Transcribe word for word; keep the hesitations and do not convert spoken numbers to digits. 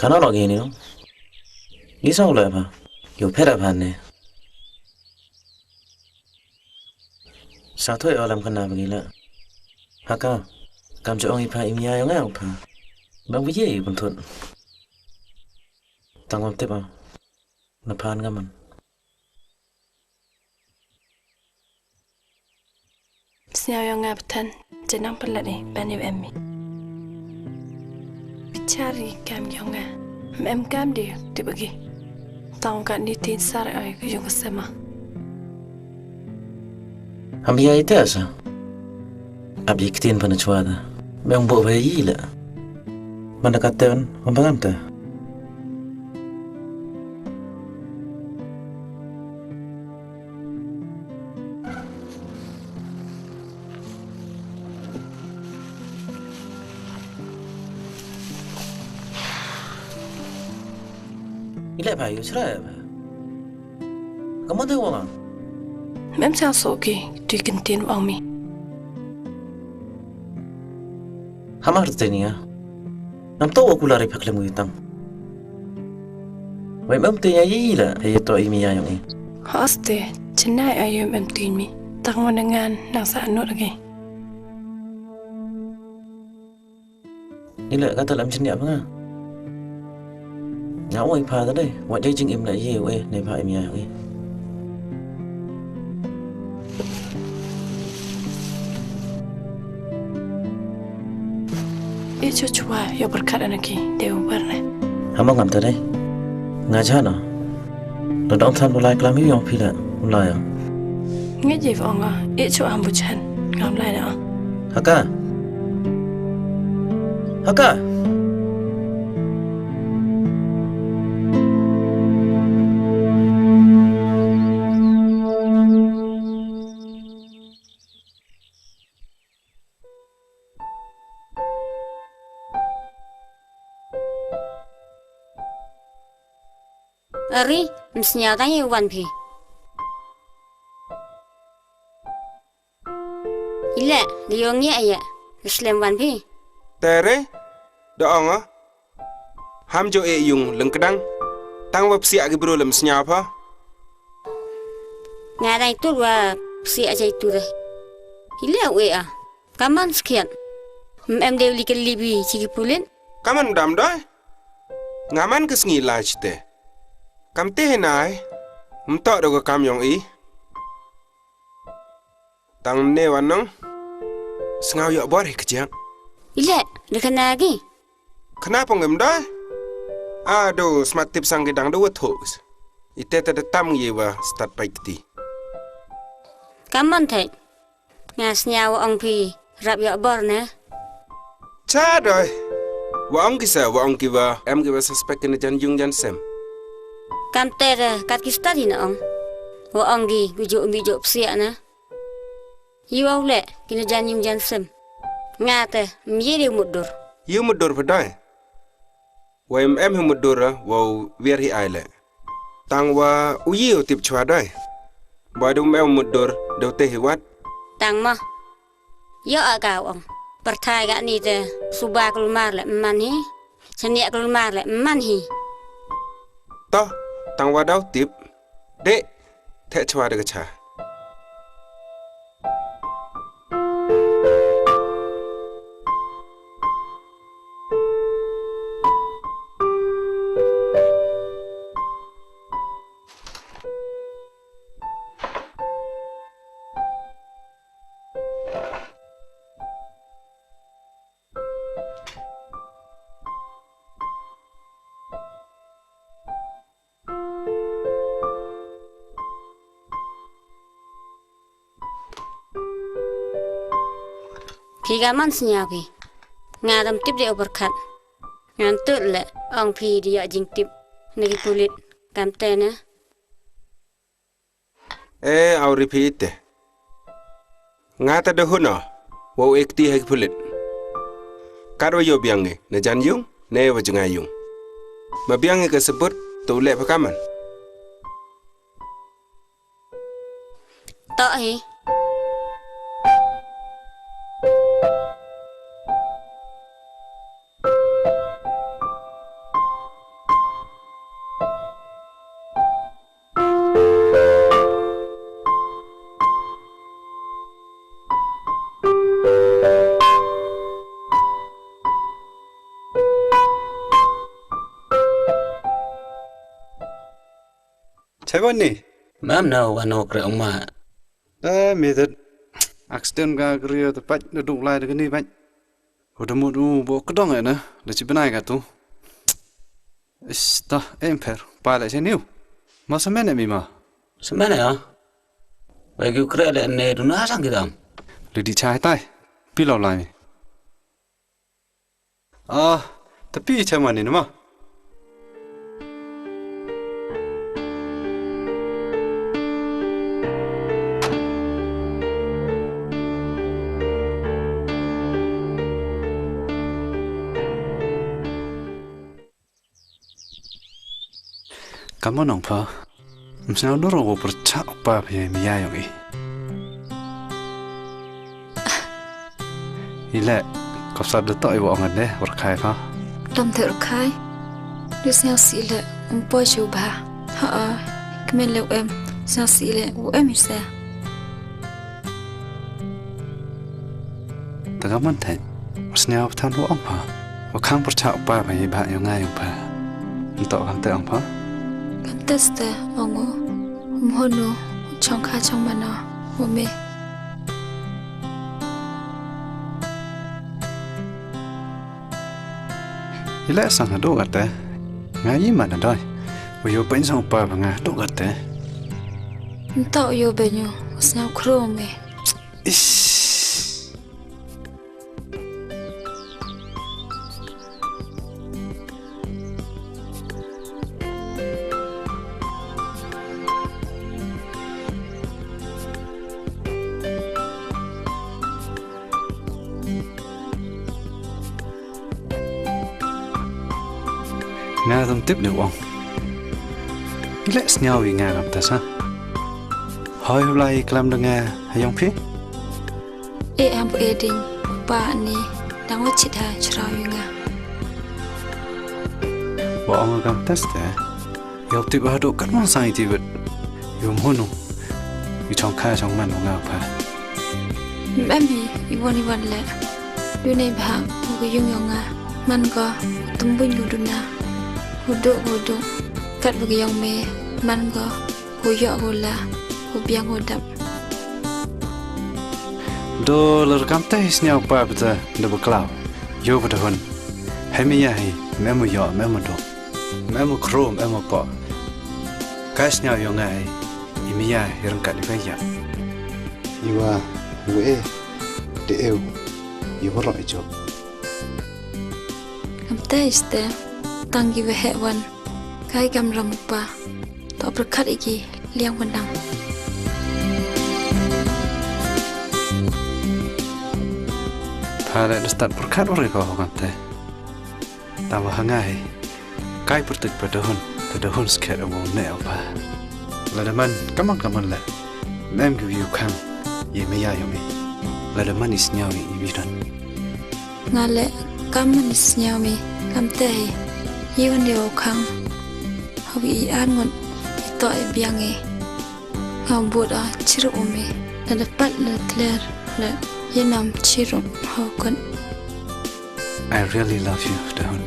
Ka nang noh ki ni nong. Ngi sa u la pha. Ïoh phet pha ne. Sa thoi o lam ka na ba ngi la. Ha ka. Kam ju ong i pha i mia ïong nga u pha. Bang ba ye i bun thut. Tang wam tip o. Na phan nga man. Sñiaw ïong nga bthan, janang pynlat i ban ïa em mi. Bichar i kam ïong nga, em kam di tip agi. Tang ka ni tin sar ai ka ïong ka sema. Ham ïa ite sa. Ap i ktin pan chwa da. Meng bo ba i la. Mana ka ten, mam pangam ta. Ile pha yu sra pha. Kamu te wang. Mem sa so ki tu kin tin wang mi. Hamar te nia. Nam to wa kula ri phaklem wi tang. Wai mem te nia yi la, he to i mi ya yong i. Hoste, chenai ayu mem tin mi. Tang wa ngan nang sa anut lagi. Ile ka ta lam jin ya ba nga. Nga ong i pha ta dei, wat jai jingim la ye we ne pha im ya we. I chu chwa yo berkat anaki deu berne. Hama ngam ta dei. Nga jana. Lo dong than bulai klam yu yong phi la, bulai ya. Nga jif ong nga, i chu am buchan, ngam lai na. Haka. Haka. Ari, msnya tang i wan phi. Ile, de yong ye aye. Slem wan phi. Tere, da ong a. Ham jo e yung lengkedang. Tang wa psiak ki bro lem snya pha. Nga dai tu wa psiak jai tu deh. Ile we a. Kaman skiat. Mem de uli ke libi chiki pulit. Kaman dam doi. Ngaman ke sngi lach te. Kam te nai. Mtok do ke kam yong i. Tang ne wanong. Sngau yok bor hi kejang. Ile, de kena agi. Kena pong em doi. Ado, smat tip sang gidang do wet hos. Ite te de tam ye wa stat pai kti. Kaman thai. Nga sñiaw wa ong phi rap yoh bor ne. Cha doi. Wa ong ki sa, wa ong ki wa em ki wa suspect ki na jan yung jan sem. Kam te re kat ki stad hi na ong. Wa ong ki gu jo mi jo psiak na. Yu wa u le ki na jan yung jan sem. Nga te mi ye de mut dur. Yu mut dur pha doi. Wa im em hi mutdur wa u wiar hi ai le. Tang wa u yi u tip chwa doi. Ba du em mutdur da u te hi wat. Tang ma. Yo a ka ong. Perthai ga ni te suba kulmar le man hi. Chania kulmar le man hi. To, tang wa da u tip. De, te chwa de ka cha. Phi ka man sñiaw phi. Nga dam tip de u pyrkhat. Ngan tut le ong phi de ïoh jingtip na ki pulit kam te ne. E, au ri phi te. Nga ta de huno. Wa u ekti ha ki pulit. Kat wa yo biang ngi na jan yung ne wa jngai yung. Ma biang ngi ka sebut tu le pha kaman. Toh hi. Te bani. Mam na wa no kre ma. Eh, mi dat. Accident ka kre ta pat da duk lai da kani pat. Ko da mut u bo kdong eh na. Da chi bnai ka tu. Ista, em pher. Pa le cheniu. Ma sa mene mi ma. Sa mene ya. Ba ki kre le ne du na sang ki dam. Le di chai tai. Pi lo lai mi. Ah, tapi chama ni nama. Kamon ong pha. Msnau nuro wo perchak pa phe mi ya yong i. Ile, kop sar de to i wo ong de, ur khai pha. Dam te ur khai. Du sniaw si le, um po chu ba. Ha a, kmen le em, sniaw si le, u em i se. Te ka mon thait, u sniaw than u ong pha. U khang pyrchah u pa pha i ba yong nga yong pha. Nto kam te ong pha. Kam te ste ong u. Um hon u, u chong kha chong man u, u me. I leh sang haduh kate. Nga i man doi. U yo pen sang u pa pha nga haduh kate. Nto u yo ben u, u sniaw khro me. Ish. Nga dam tip ne wang. Ile sniaw i nga ngam tas ha. Hoi hulai klam da nga ha yong phi. E am bu e ding pa ni dang wa chit ha chraw yu nga. Wa ong ngam tas te. Yow tip ha do kat mon sang i tibet. Yow monu. I chong kha chong man nga pha. Mem hi i wan i wan le. Du nei bha u ga yung yong nga. Man ko tum buñ ko duna. Ko do ko do. Kat ba ga yong me man ko. Ko yo ko la. Ko biang ko dap. Do ler kam te sniaw pa bta da ba klaw. Yo ba da hun. Hai me ya hi mem yo mem do. Mem khro mem po. Ka sniaw yong nga hi. I mia i rangkat i ba ya. I wa, i wa e, de eu, i wa rok i jok. Kam te iste, tang ki wa he wan, kai kam ram pa, to perkat iki, liang wan dang. Pha le da start perkat wa ri ko kam te. Tang wa ha nga hi. Kai pyrtuit pa dahun, ta dahun skhet awo ne pa. Lada man, kamon kamon le. Mem ki view khang. Ye me ya yo me. Lada man i sniaw i i bidan. Nga le, kam man i sniaw me, kam te hi. Ye wan de o khang. Hawi i an ngon, i to i biang i. Nga bud a chirup u me, la da pat la tler, la ye nam chirup ha u kot. I really love you, Dahun.